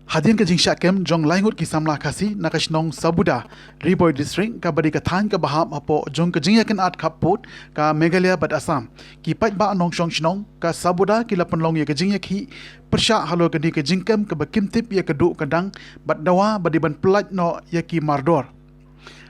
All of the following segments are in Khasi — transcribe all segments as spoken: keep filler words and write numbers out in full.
Hadien ka jingshah kem jong laingut ki samla Khasi na ka shnong Sabuda, Ri Bhoi District, kaba dei ka thaiñ kaba hap hapoh jong ka jingïakynad khappud ka Meghalaya bad Assam, ki paidbah nongshong shnong ka Sabuda ki la pynlong ïa ka jingïakhih pyrshah halor kane ka jingkem kaba kim tip ïa ka duh ka dang bad dawa ba dei ban pyllait noh ïa ki mardor.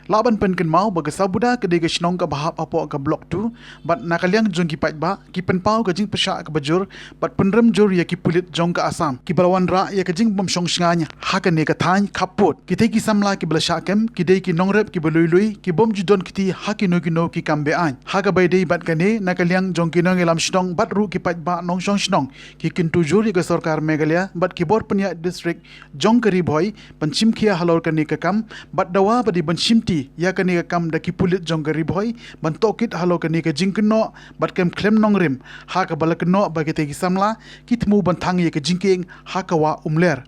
Lah ban pynkynmaw ba ka Sabuda ka dei ka shnong kaba hap hapoh ka Block two, bad na ka liang jong ki paidbah ki pynpaw ka jingpyrshah kaba jur bad pynrem jur ïa ki pulit jong ka Assam kiba la wanrah ïa ka jingbymshong shngaiñ ha kane ka thaiñ khappud. Kitei ki samla kiba la shah kem ki dei ki nongrep kiba lui lui, ki bym ju don kti ha kino kino ki kam be-aiñ. Ha kaba ïadei bad kane, na ka liang jong ki nongïalam shnong bad ruh ki paidbah nongshong shnong, ki kyntu jur ïa ka sorkar Meghalaya bad ki bor pynïaid district jong ka Ri Bhoi ban shim khia halor kane ka kam bad dawa ba dei ban shimti ïa kane ka kam da ki pulit jong ka Ri Bhoi ban tohkit halor kane ka jingkynnoh bad kem khlem nongrim, ha kaba la kynnoh ba kitei ki samla ki thmu ban thang ïa ka jingkieng ha ka wah Umler.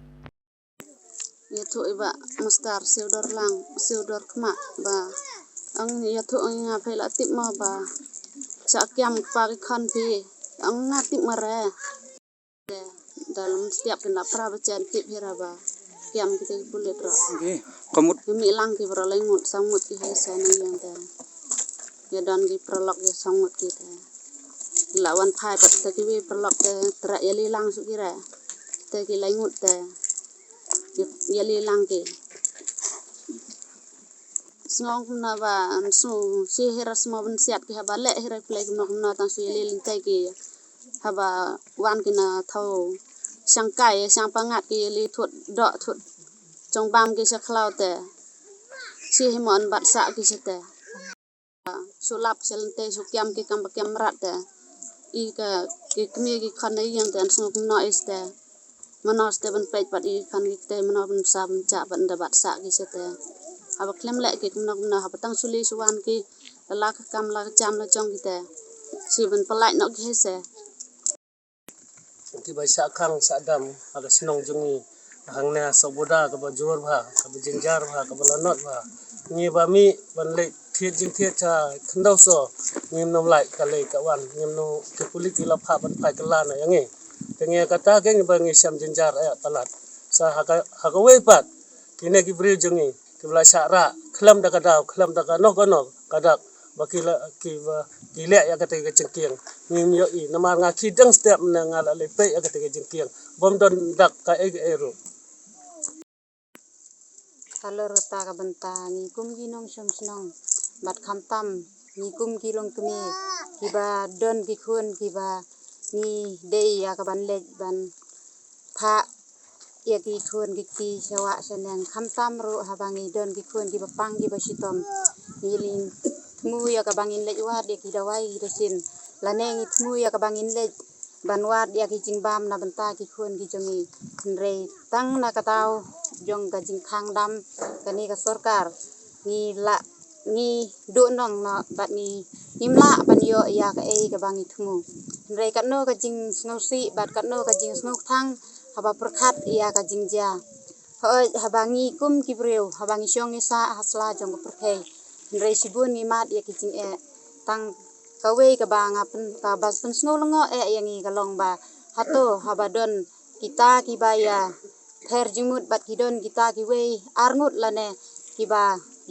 Ïathuh i Bah Mustar Siewdor Lang, Siewdor Khmah, ba ong ïathuh ong nga phi la tip mo ba shah kiam kpa ki khon phi, ong nga tip mo re. Te da lum stiap kin da pra ba chen tip hi ra ba kiam ki te ki pulit ro. Ngi kamut. Ngi mih lang ki bro lai ngut, saw ngut ki hei sa na ïang te. Ïa don ki paralok ïa saw ngut ki te. La wan phai pat te ki wi paralok te, tra ïa li lang su ki re. Te ki lai ngut te. Ïa, ïa li lang ki. Sngew kumno ba, sngew shi hira sngew ban siat ki haba leh hira plei kumno kumno tang shi ïa li lang te ki. Haba wan ki na thaw shang kai, shang pangat ki ïa li thut doh thut. Jong bam ki sha khlaw te. Shi hi mon bat sa ki shi te. Shu lap sha lynti shu kiam ki kam ba kiam mrad te. I ka, ki kmie ki khon na ïing te, an sngew kumno i te. Mano te ban peit pat i khon ki te, mano ban sa ban chah pat, nda bat sa ki shi te. Haba khlem leh ki kumno kumno, haba tang shu li shu wan ki, la ka kam la ka jam la jong ki te. Shi ban pyllait noh ki hi se. Kiba shah khang shah dam ha ka shnong jong ngi hangne Sabuda, kaba jur bha, kaba jynjar bha, kaba lanot bha. Ngi ba mih ban leit thied jingthied sha khyndew so, ngim nym lait ka leit ka wan, ngim nym, ki pulit ki la phah ban phai kylla na ïa ngi. Te ngi kata ke ngi ba ngi shem jynjar ïa palat. Sa ha ka, ha kawei pat kine ki briew jong ngi kiba la shah rah khlem da ka daw, khlem da kano kano ka dak ba ki la, kiba ki leh ïa kata ka jingkieng. Ngim ïohi namar nga khie dang step ne nga la leh peit ïa kata ka jingkieng. Bym don dak kaei kaei ruh. Halor kata ka bynta ngi kum ki nongshong shnong bad khamtam ngi kum ki longkmie kiba don ki khun kiba ngi dei ïa ka ban leit ban phah ïa ki khun ki kti sha wah sha neng, khamtam ruh haba ngi don ki khun kiba pang kiba shitom. Ngi leit thmu ïa kaba ngin leit wad ïa ki dawai ki dashin, lane ngi thmu ïa kaba ngin leit ban wad ïa ki jingbam na bynta ki khun ki jong ngi. Hynrei tang na ka daw jong ka jingkhang dam kane ka sorkar, ngi la, ngi duh nong noh bad ngi, ngim lah ban ïoh ïa kaei kaba ngi thmu. Hynrei katno ka jingsngewsih bad katno ka jingsngewthang haba pyrkhat ïa ka jingjia. Hooid, haba ngi kum ki briew, haba ngi shong ngi sah ha sla jong ka pyrthei, hynrei shibun ngi mad ïa ki jingeh. Tang kawei kaba nga pyn, kaba pynsngew lyngngoh eh ïa ngi ka long ba hato haba don kita kiba ïa pher jingmut bad ki don kita kiwei ar ngut lane kiba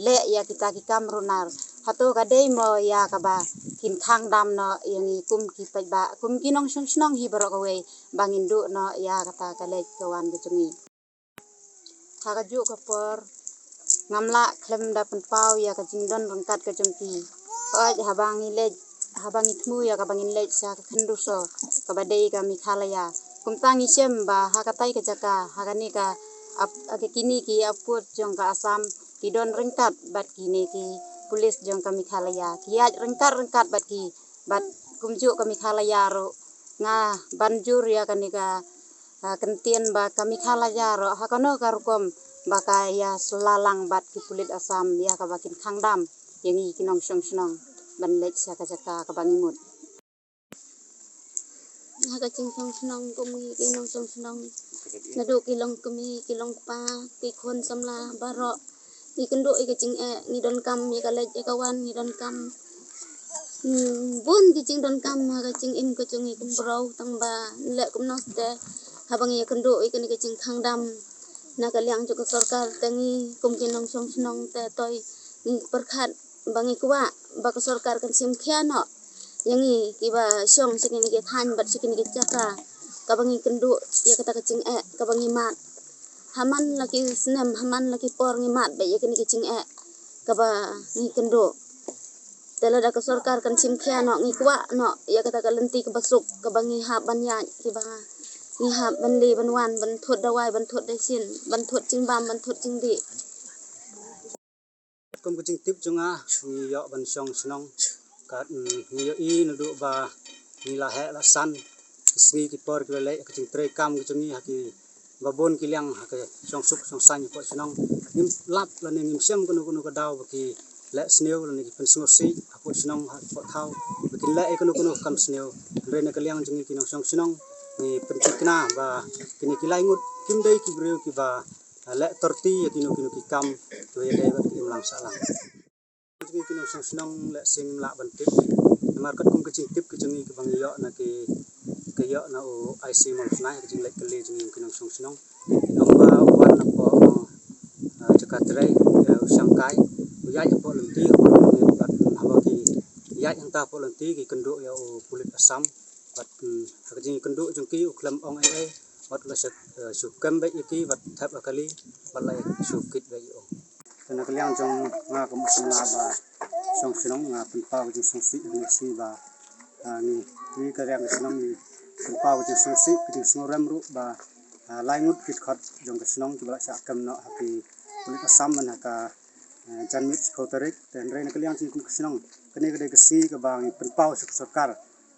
leh ïa kita ki kam runar, hato ka dei mo ïa kaba kin khang dam noh ïa ngi kum ki paidbah, kum ki nongshong shnong hi baroh kawei, ba ngin duh noh ïa kata ka leit ka wan ka jong ngi. Ha kajuh ka por ngam lah khlem da pynpaw ïa ka jingdon ryngkat ka jong ki. Hooid, haba ngi leit, haba ngi thmu ïa kaba ngin leit sha ka khyndew so kaba dei ka Meghalaya, kumta ngi shem ba ha katai ka jaka, ha kane ka ap, ha kine ki airport jong ka Assam, ki don ryngkat bad kine ki pulit jong ka Meghalaya, ki ïaid ryngkat ryngkat bad ki, bad kumjuh ka Meghalaya ruh. Nga ban jur ïa kane ka, ah, kyntien ba ka Meghalaya ruh ha kano ka rukom ba ka ïa sla lang bad ki pulit Assam ïa kaba kin khang dam ïa ngi ki nongshong shnong ban leit sha ka jaka kaba ngi mut. Ha ka jingshong shnong kum ngi ki nongshong shnong, naduh ki longkmie, ki longkpa, ki khun samla baroh, ngi kynduh ïa ka jingeh, ngi donkam ïa ka leit ïa ka wan, ngi donkam, hmm, bun ki jingdonkam ha ka jingim ka jong ngi kum briew, tang ba leh kumno te haba ngi ïa kynduh ïa kane ka jingkhang dam. Na ka liang jong ka sorkar te ngi kum ki nongshong shnong te toi ngi pyrkhat ba ngi kwah ba ka sorkar kan shim khia noh ïa ngi kiba shong sha kine ki thaiñ bad sha kine ki jaka kaba ngi kynduh ïa kata ka jingeh kaba ngi mad. Ha man la ki snem, ha man la ki por ngi mad bad ïa kine ki jingeh kaba ngi kynduh. Te lada ka sorkar kan shim khia noh ngi kwah noh ïa kata ka lynti kaba suk kaba ngi hap ban ïaid kiba ngi hap ban leh ban wan ban thut dawai ban thut dashin ban thut jingbam ban thut jingdih. Kum ka jingtip jong nga ngi ïoh ban shong shnong ka ngi ïohi naduh ba ngi la heh la san ki sngi ki por kiba leh ka jingtrei kam ka jong ngi ha ki ba bun ki liang ha ka shong suk shong saiñ hapoh shnong. Ngim lap lane ngim shem kano kano ka daw ba ki leh sniew lane ki pynsngewsih hapoh shnong hapoh thaw ba kin leh ïa kano kano ka kam sniew. Hynrei na ka liang jong ngi ki nongshong shnong ngi pynthikna ba kine ki lai ngut kim dei ki briew kiba leh torti ïa kino kino ki kam kiba ïadei bad ki imlang sahlang. Jong ngi ki nongshong shnong lehse ngim lah ban tip namar katkum ka jingtip ka jong ngi kaba ngi ïoh na ki ka ïoh na u I C Mawsnai ka jingleit kylli jong ngi ki nongshong shnong. Ong ba u wan napoh jaka trei u shangkai u ïaid hapoh lynti hapoh lynti bad haba ki ïaid hangta hapoh lynti ki kynduh ïa u pulit Assam bad ha ka jingkynduh jong ki u khlem ong ei ei bad la shu kem beit ïa ki bad thep ha kali bad la shu kit beit ïa u. Te na ka liang jong nga kum u samla ba shong shnong nga pynpaw ka jingsngewsih ïa ngi ba ngi ngi ka liang ka shnong ngi pynpaw ka jingsngewsih ka jingsngewrem ruh ba lai ngut ki dkhot jong ka shnong kiba la shah kem noh ha ki pulit Assam man ha ka janmiet shiphew tarik. Te hynrei na ka liang jong ngi kum ka shnong kane ka dei ka sngi kaba ngi pynpaw sha ka sorkar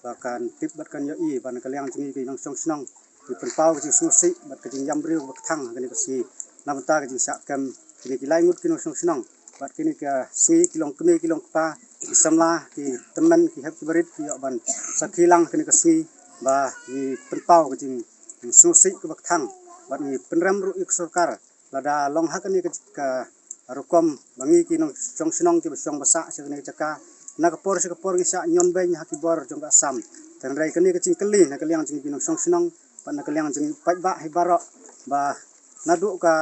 ba kan tip bad kan ïohi ba na ka liang jong ngi ki nongshong shnong ngi pynpaw ka jingsngewsih bad ka jingïam briew kaba kthang ha kane ka sngi. Na bynta ka jingshah kem kine ki lai ngut ki nongshong shnong bad kine ka sngi ki long kmie ki long kpa ki samla ki tymmen ki hep ki barit ki ïoh ban sakhi lang kane ka sngi ba ngi pynpaw ka jingsngewsih kaba kthang bad ngi pynrem ruh ïa ka sorkar lada long ha kane ka rukom ba ngi ki nongshong shnong kiba shong ba sah sha kane ka jaka na ka por sha ka por ngi shah ñion beiñ ha ki bor jong ka Assam. Te hynrei kane ka jingkylli na ka liang jong ngi ki nongshong shnong bad na ka liang jong ngi paidbah hi baroh ba naduh ka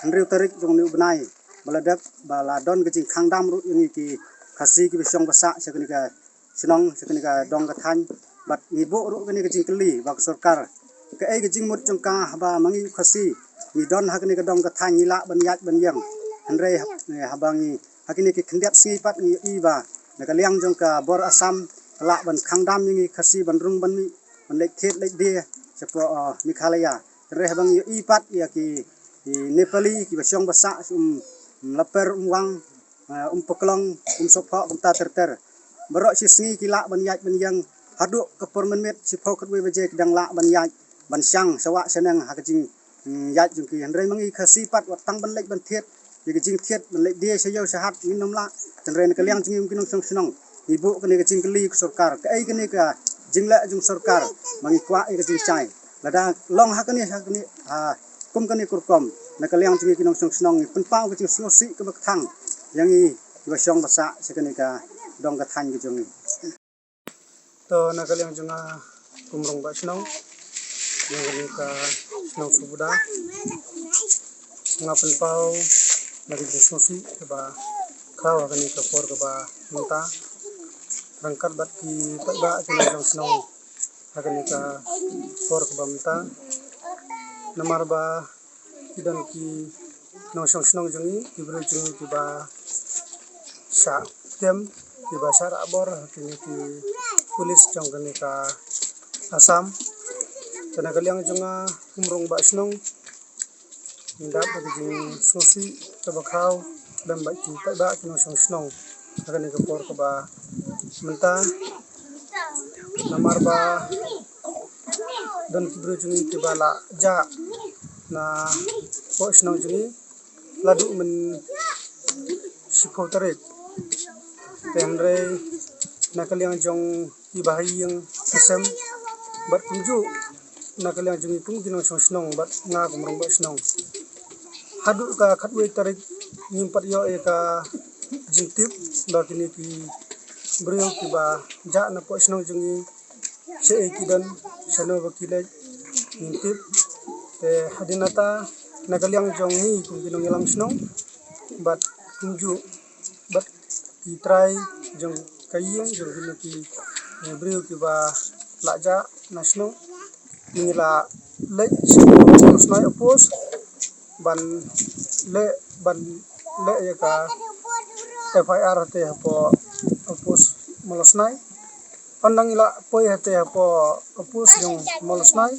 hynriew tarik jong une u bnai ba la dep ba la don ka jingkhang dam ruh ïa ngi ki Khasi kiba shong ba sah sha kane ka shnong sha kane ka dong ka thaiñ bad ngi buh ruh kane ka jingkylli ba ka sorkar kaei ka jingmut jong ka haba ma ngi u Khasi ngi don ha kane ka dong ka thaiñ ngi lah ban ïaid ban ïeng. Hynrei haba ngi ha kine ki khyndiat sngi pat ngi ïohi ba na ka liang jong ka bor Assam ka lah ban khang dam ïa ngi Khasi ban rung ban mih ban leit thied leit die shapoh Meghalaya. Hynrei haba ngi ïohi pat ïa ki Nepali kiba shong ba sah um Laper um Wang um Paklong um Sohphoh kumta ter ter. Baroh shi sngi ki lah ban ïaid ban ïeng haduh ka por mynmiet shiphew khatwei baje ki dang lah ban ïaid ban shang sha wah sha neng ha ka jingïaid jong ki. Hynrei ma ngi Khasi pat wat tang ban leit ban thied ïa ka jingthied ban leit die sha ïew sha hat ngin ym lah. Hynrei na ka liang jong ngi ki nongshong shnong ngi buh kane ka jingkylli ka sorkar kaei kane ka jingleh jong sorkar ma ngi kwah ïa ka jingshai. Lada long ha kane ha kane ha kum kane ka rukom na ka liang jong ngi ki nongshong shnong ngi pynpaw ka jingsngewsih kaba kthang ïa ngi kiba shong ba sah sha kane ka dong ka thaiñ ka jong ngi. To na ka liang jong nga kum rong ba shnong ïa kane ka shnong Subuda nga pynpaw na ka jingsngewsih kaba khraw ha kane ka por kaba mynta ryngkat bad ki paidbah ki nongshong shnong ha kane ka por kaba mynta. Namar ba ki don ki nongshong shnong jong ngi ki briew jong ngi kiba shah tem kiba shah rah bor ha kine ki pulit jong kane ka Assam. Te na ka liang jong nga kum rong ba shnong ngi dap da ka jingsngewsih kaba khraw lem bad ki paidbah ki nongshong shnong ha kane ka por kaba mynta. Namar ba don ki briew jong ngi kiba la jah napoh shnong jong ngi la duh myn shiphew tarik. Te hynrei na ka liang jong kiba ha ïing ha sem bad kumjuh na ka liang jong ngi kum ki nongshong shnong bad nga kum rong ba shnong haduh ka khatwei tarik ngim pat ïoh ïa ka jingtip ba kine ki briew kiba jah napoh shnong jong ngi shaei ki don shano ba ki leit ngim tip. Te hadien nata Na ka liang jong ngi kum ki nongïalam shnong bad kumjuh bad ki trai jong ka ïing jong kine ki, eh, briew kiba la jah na shnong, ngi la leit sha Mawlasnai office ban leh, ban leh ïa ka F I R te hapoh office Mawlasnai. Ynda ngi la poi hate hapoh office jong Mawlasnai,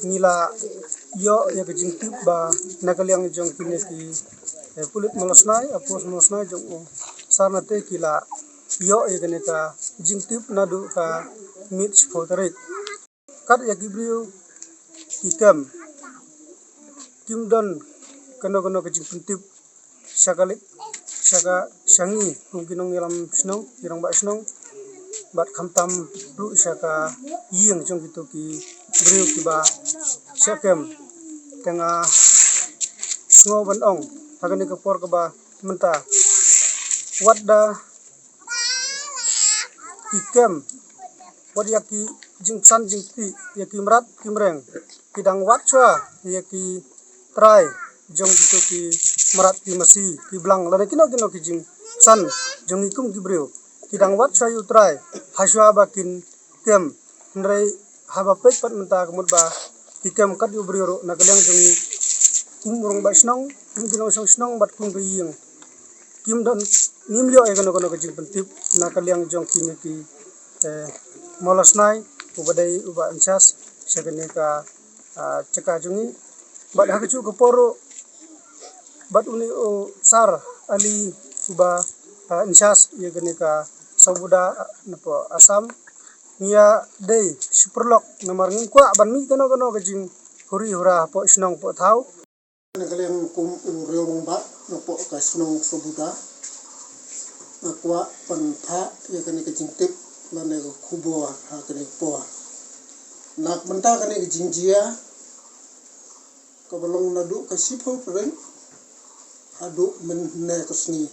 ngi la ïoh ïa ka jingtip ba na ka liang jong kine ki, eh, pulit Mawlasnai, office Mawlasnai jong u Sir Nate ki la ïoh ïa kane ka jingtip naduh ka miet shiphew tarik. Kat ïa ki briew ki kem, kim don kano kano ka jingpyntip sha ka leit, sha ka, sha ngi kum ki nongïalam shnong, ki rangbah shnong, bad khamtam ruh sha ka ïing jong kito ki briew kiba shah kem. Te nga sngew ban ong ha kane ka por kaba mynta, wat da ki kem, wat ïa ki jingpysan jingtih ïa ki mrad ki mreng, ki dang wad shuwa ïa ki trai jong kito ki mrad ki masi ki blang lane kino kino ki jingpysan jong ngi kum ki briew, ki dang wad shuwa ïa u trai ha shuwa ba kin kem. Hynrei haba peit pat mynta ka mut ba ki kem kat ïa u briew ruh na ka liang jong ngi kum u rangbah shnong, kum ki nongshong shnong bad kum ka ïing, kim don, ngim ïoh ïa kano kano ka jingpyntip na ka liang jong kine ki, eh, Mawlasnai, uba dei uba in charge sha kane ka, ah, jaka jong ngi. Bad ha kajuh ka por ruh bad une u Sir Ali uba, ah, in charge ïa kane ka Sawbuda, ah, napoh Assam. Ngi ïa dei shi paralok namar ngim kwah ban mih kano kano ka jinghuri hura hapoh shnong poh thaw. Na ka liang kum u riew rangbah napoh ka shnong Sawbuda, nga kwah ban phah ïa kane ka jingtip lane ka khubor ha kane ka por. Na ka bynta kane ka jingjia kaba long naduh ka shiphew tarik haduh mynne ka sngi.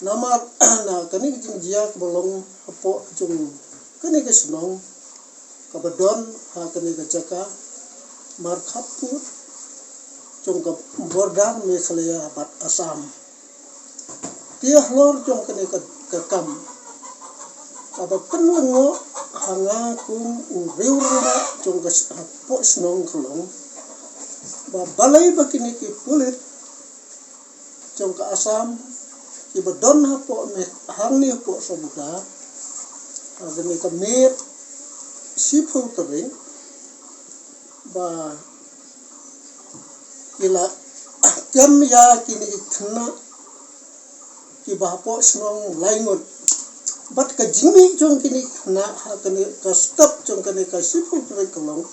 Namar na kane ka jingjia kaba long hapoh jong kane ka shnong kaba don ha kane ka jaka markhappud jong ka border Meghalaya bad Assam. Te halor jong kane ka, ka kam kaba pynlyngngoh ha nga kum u riew rangbah jong ka s-, hapoh shnong ka long ba balei ba kine ki pulit jong ka Assam kiba don hapoh Me-, hangne hapoh Sawbuda, ha kane ka miet shiphew tarik ba ki la kem ïa kine ki khynnah kiba hapoh shnong lai ngut. Bad ka jingmih jong kine ki khynnah ha kane ka step jong kane ka shiphew tarik ka long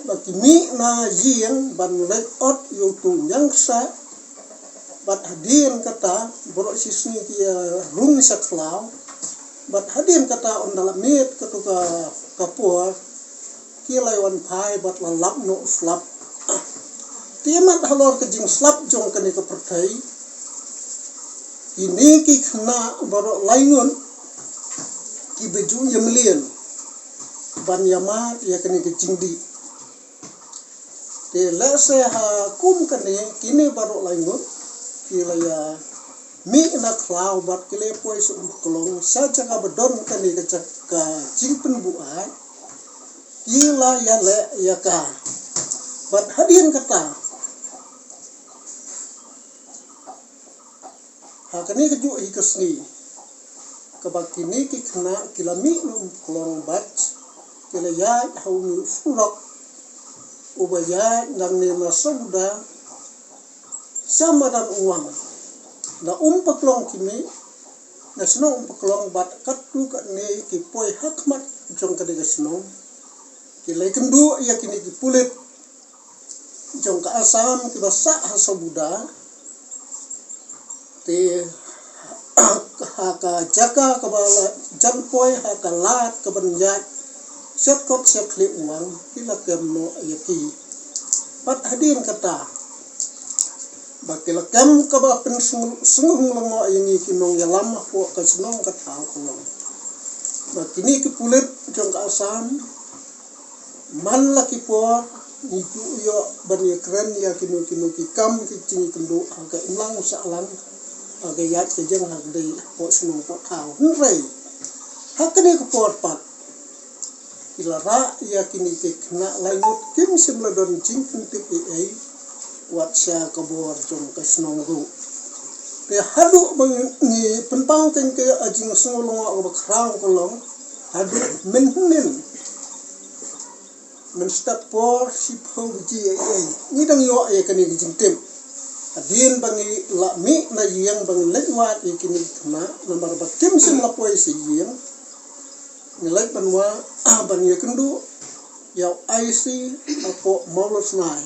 ba ki mih na ïing ban leit ot ïa uto u ñiangksah. Bad hadien kata baroh shisngi ki ïa rung sha khlaw. Bad hadien kata ynda la miet kato ka, ka por ki la wan phai bad la lap noh u slap. Te mat halor ka jingslap jong kane ka pyrthei, kine ki khynnah baroh lai ngut kiba ju ïa mlien ban ïa mad ïa kane ka jingdih. Te lehse ha kum kane kine baroh lai ngut ki la ïa mih na khlaw bad ki la poi sha Umklong sha jaka ba don kane ka jaka jingpynbuaid, ki la ïa leh ïa ka. Bad hadien kata ha kane kajuh hi ka sngi kaba kine ki khynnah ki la mih na Umklong bad ki la ïaid ha une u surok uba ïaid nangne na Sawbuda sha madan Umwang. Na Umpaklong ki mih, na shnong Umpaklong bad katto katne ki poi ha khmat jong kane ka shnong. Ki la ïakynduh ïa kine ki pulit jong ka Assam kiba sah ha Sawbuda. Te ha ka jaka kaba la jan poi ha ka lad kaban ïaid shet kot shet khlieh Umwang ki la kem noh ïa ki. Bad hadien kata ba ki la kem kaba pynsngewlyngngoh ïa ngi ki nongïalam hapoh ka shnong ka thaw ka long ba kine ki pulit jong ka Assam man la ki por Ngi ju ïoh ban ïakren ïa kino kino ki kam ki jingïakynduh ha ka imlang sahlang, ha ka ïaid ka ïeng, ha ka dei hapoh shnong hapoh thaw. Hynrei ha kane ka por pat, ki la rah ïa kine ki khynnah lai ngut, kim shym la don jingkyntip ei ei wat sha ka bor jong ka shnong ruh. Te haduh ba ngi pynpaw kane ka jingsngew lyngngoh kaba khraw ka long haduh mynhynnin, mynstep por shiphew baje ei ei, ngi dang ïoh ïa kane ka jingtip. Hadien ba ngi la mih na ïing ba ngi leit wad ïa kine ki khynnah, namar ba kim shym la poi sha ïing, ngi leit ban wad, ban ïakynduh ïa u I C hapoh Mawlasnai.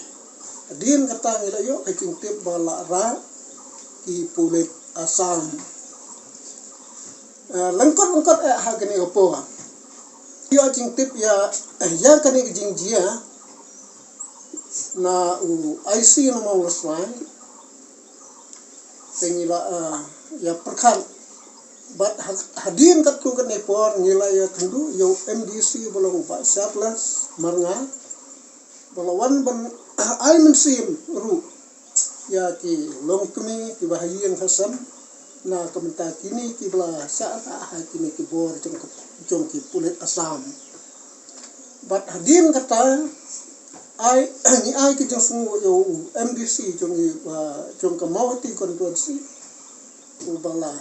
Hadien kata ngi la ïoh ka jingtip ba la rah ki pulit Assam. Eh, lyngkot lyngkot eh ha kane ka por, ïoh jingtip ïa, eh, ïa kane ka jingjia na u I C na Mawlasnai. Te ngi la, eh, ïa pyrkhat bad ha-, hadien katto katne por ngi la ïakynduh ïa u M D C ba long u Bah Charles Marngar, ba la wan ban ai mynsiem ruh ïa ki longkmie kiba ha ïing ha sem na ka bynta kine kiba la shah rah ha kine ki bor jong ka, jong ki pulit Assam. Bad hadien kata ai, ngi ai ki jingsngew ïa u M D C jong ngi, uh, jong ka Mawhati constituency, uba la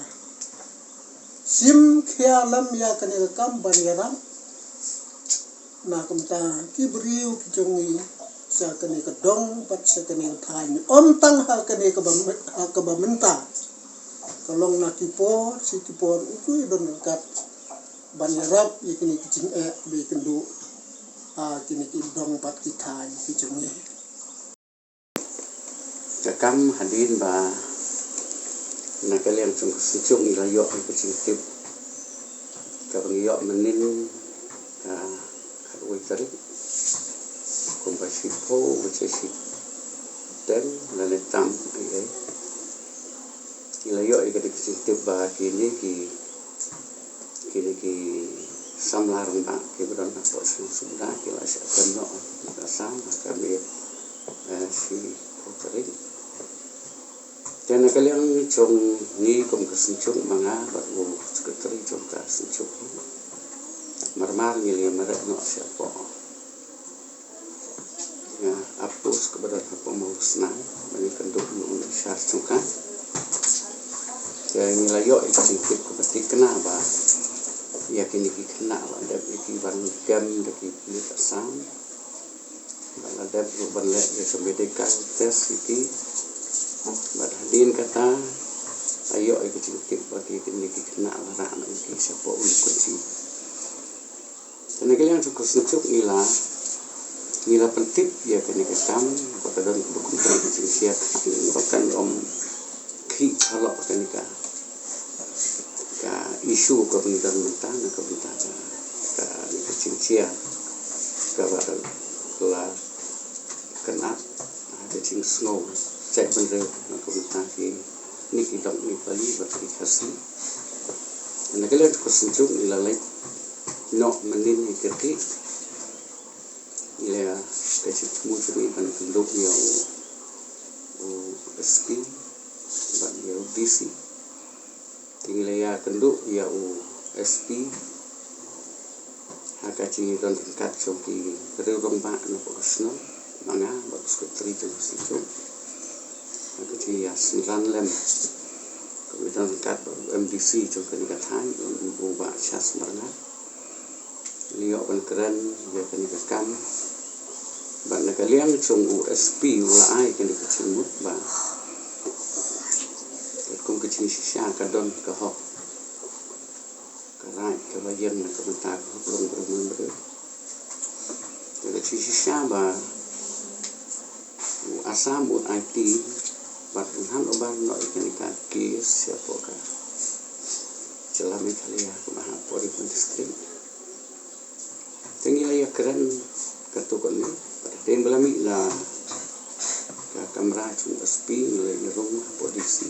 shim khia lem ïa kane ka kam ban ïarap na ka bynta ki briew ki jong ngi sha kane ka dong bad sha kane ka thaiñ. Ym tang ha kane kaba, ha kaba mynta, ka long na ki por shi ki por u ju don ryngkat ban ïarap ïa kine ki jingeh ba ïakynduh ha kine ki dong bad ki thaiñ ki jong ngi. Ka kam hadien ba na ka liang jong ka synjuk ngi la ïoh ïa ka jingtip kaba ngi ïoh mynnin ka khatwei tarik, kumba shiphew baje shiteng lane tam ei ei, ngi la ïoh ïa ka jingtip ba kine ki, kine ki samla rangbah kiba don hapoh shnong Sumda ki la shah kynnoh ha Assam ha ka miet, eh, shiphew tarik. Te na ka liang jong ngi kum ka synjuk, ma nga bad u secretary jong ka synjuk hi, mar mar ngi la ïa mareh noh shapoh, ïa, outpost kaba don hapoh Mawlasnai ban ïakynduh ïa u in charge jong ka. Te ngi la ïoh ïa ka jingtip kaba thikna ba ïa kine ki khynnah la dep ïa ki ban kem da ki pulit Assam. Ba la dep ruh ban leh ïa ka medical test ïa ki. Bad hadien kata la ïoh ïa ka jingtip ba kine ki khynnah la rah noh ïa ki shapoh Umkynshi. Te na ka liang jong ka synjuk ngi la, ngi la pyntip ïa kane ka kam ba ka don kaba kum kane ka jingshai, ba kan ym khih halor kane ka, ka issue kaba ngi don mynta na ka bynta ka, kane ka jingshai kaba la kynad ha ka jingsngew jaitbynriew na ka bynta kine ki dong Nepali bad ki Khasi. Na ka liang ka synjuk ngi la leit noh mynnin hi kyrkieh. Ngi la, ka jingthmu jong ngi ban kynduh ïa u, u S P bad ïa u D C. Te ngi la ïakynduh ïa u S P ha ka jingdon ryngkat jong ki riew rangbah na ka shnong, ma nga bad u secretary jong ka shnong, ha ka jingïasynran lem ka jingdon ryngkat bad u M D C jong kane ka thaiñ, u Bah Charles Marngar. Ngi ïoh ban kren ïa kane ka kam. Bad na ka liang jong u S P u la ai kane ka jingmut ba katkum ka jingshisha ka don ka hok, ka right kaba ïeng na ka bynta ka hok longbriew manbriew. Ka jingshisha ba u Assam un aiti bad un hand over noh ïa kane ka case shapoh ka jylla Meghalaya, kumba hapoh Ri Bhoi District. Te ngi la ïakren katto katne, bad hadien ba la mih na ka kamra jong u S P ngi la ïarung hapoh D C.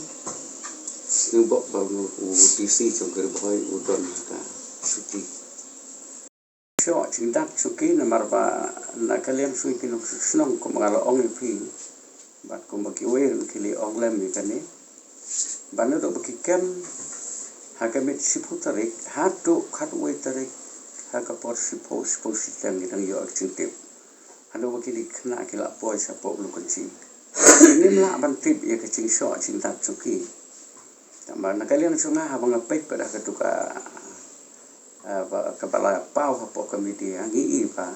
Sngewbok ba u D C jong ka Ri Bhoi u don ha ka shuti. Jong jingdap jong ki namar ba na ka liang jong ki nongshong shnong kumba nga la ong ïa phi bad kumba kiwei ruh ki la ong lem ïa kane. Ba naduh ba ki kem ha ka miet shiphew tarik haduh khatwei tarik ha ka por shiphew, shiphew shiteng ngi dang ïoh jingtip. Haduh ba kine ki khynnah ki la poi shapoh Mawlai Kynshi. Ngim lah ban tip ïa ka jingshoh jingdap jong ki. Tangba na ka liang jong nga haba nga peit pat ha katu ka, ah, ba, kaba la paw hapoh ka media ngi i ba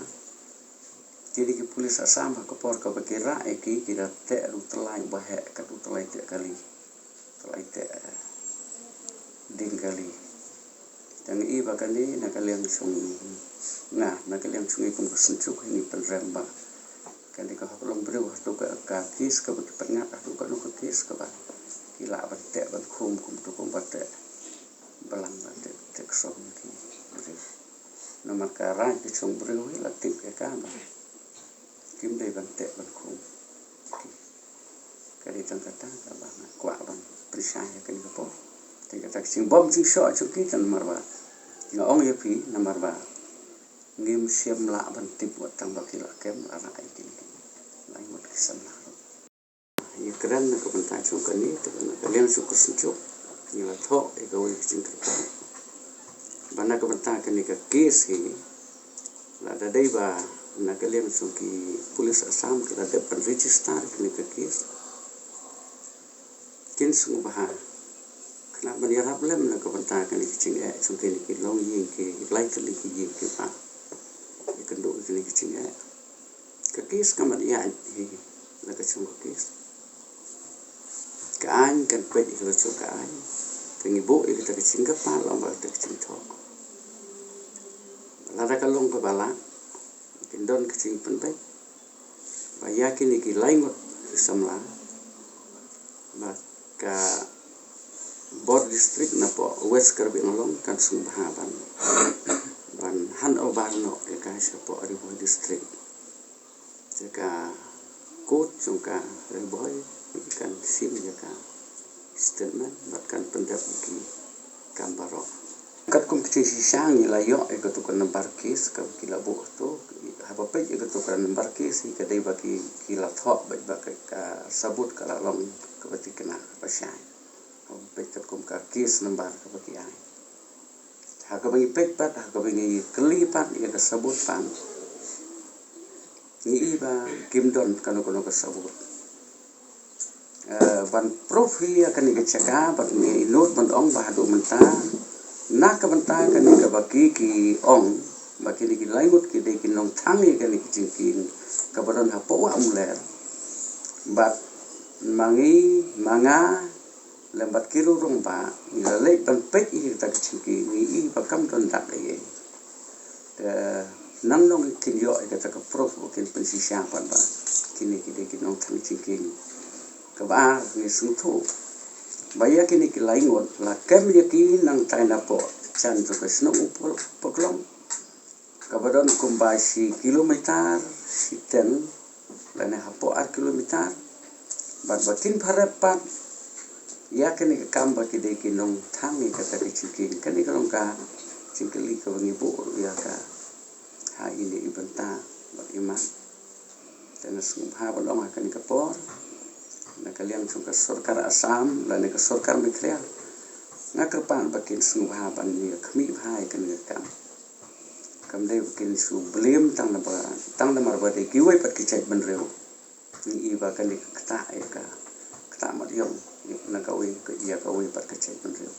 kine ki pulit Assam ha ka por kaba ki rah ïa ki, ki da teh da u tyllai uba heh, kat u tyllai teh kali, tyllai teh, eh, dieng kali. Te ngi i ba kane na ka liang jong nga, na ka liang jong ngi kum ka synjuk ngi pynrem ba kane ka hok long briew haduh ka, ka case kaba ki pynngat haduh kano ka case kaba ki lah ban teh ban khum kumto kumba teh balang ban teh, teh ksom ki briew. Namar ka rai ka jong briew hi la tip ïa ka ba kim dei ban teh ban khum. Ka dei tang kata kaba nga kwah ban pynshai ha kane ka por. Te kata ka jingbym jingshoh jong ki tang namar ba nga ong ïa phi namar ba ngim shym lah ban tip wat tang ba ki la kem la rah ïa ki, la ngut ki samla ruh. Ïa kren na ka bynta jong kane, te na ka liang jong ka synjuk ngi la thoh ïa kawei ka jingkyrpad ba na ka bynta kane ka case hi, lada dei ba na ka liang jong ki pulit Assam ki la dep ban register kane ka case, kin sngewbha khnang ban ïarap lem na ka bynta kane ka jingeh jong kine ki longïing, ki lai tylli ki ïing kiba ïakynduh ïa kane ka jingeh. Ka case kam pat ïaid hi la ka jong ka case. Ka aiñ kan peit hi la jong ka aiñ. Te ngi buh ïa kata ka jingkyrpad lang bad kata ka jingthoh. Lada ka long kaba lah, kin don ka jingpynbeit ba ïa kine ki lai ngut ki samla ba ka bor district napoh West Karbi Anglong kan sngewbha ban, ban hand over noh ïa ka shapoh Ri Bhoi District. Te ka court jong ka Ri Bhoi kan shim ïa ka statement bad kan pyndep ïa ki kam baroh. Katkum ka jingshisha ngi la ïoh ïa katu ka nambar case kaba ki la buh tu. Haba peit ïa katu ka nambar case hi ka dei ba ki, ki la thoh beit ba ka, ka sabut ka la long kaba thikna kaba shai. Haba peit katkum ka case nambar kaba ki ai. Ha kaba ngi peit pat, ha kaba ngi kylli pat ïa ka sabut pat, ngi i ba kim don kano kano ka sabut. Eh, ban proof hi ïa kane ka jaka bad ngi nud ban ong ba haduh mynta na ka bynta kane kaba ki, ki ong ba kine ki lai ngut ki dei ki nongthang ïa kane ka jingkieng kaba don hapoh Wah Umler. Bad ma ngi, ma nga lem bad ki rangbah ba ngi la leit ban peit ïa kata ka jingkieng, ngi i ba kam don dak ei ei. Te nang nong kin ïoh ïa kata ka proof ba kin pynshisha pat ba kine ki dei ki nongthang jingkieng. Kaba ar ngi sngewthuh ba ïa kine ki lai ngut la kem ïa ki nangtai napoh jan jong ka shnong Umpoklong kaba don kumba shi kilometer shiteng lane hapoh ar kilometer. Bad ba kin pharep pat ïa kane ka kam ba ki dei ki nongthang ïa kata ka jingkieng. Kane ka long ka jingkylli kaba ngi buh ruh ïa ka ha ine i bynta bad i mat. Te nga sngewbha ban ong ha kane ka por na ka liang jong ka sorkar Assam lane ka sorkar Meghalaya, nga kyrpad ba kin sngewbha ban ïa khmih bha ïa kane ka kam. Kam dei ba kin shu blame tang namar, tang namar ba dei kiwei pat ki jaitbynriew. Ngi i ba kane ka ktah ïa ka, ktah mat ïong na kawei, ïa kawei pat ka jaitbynriew.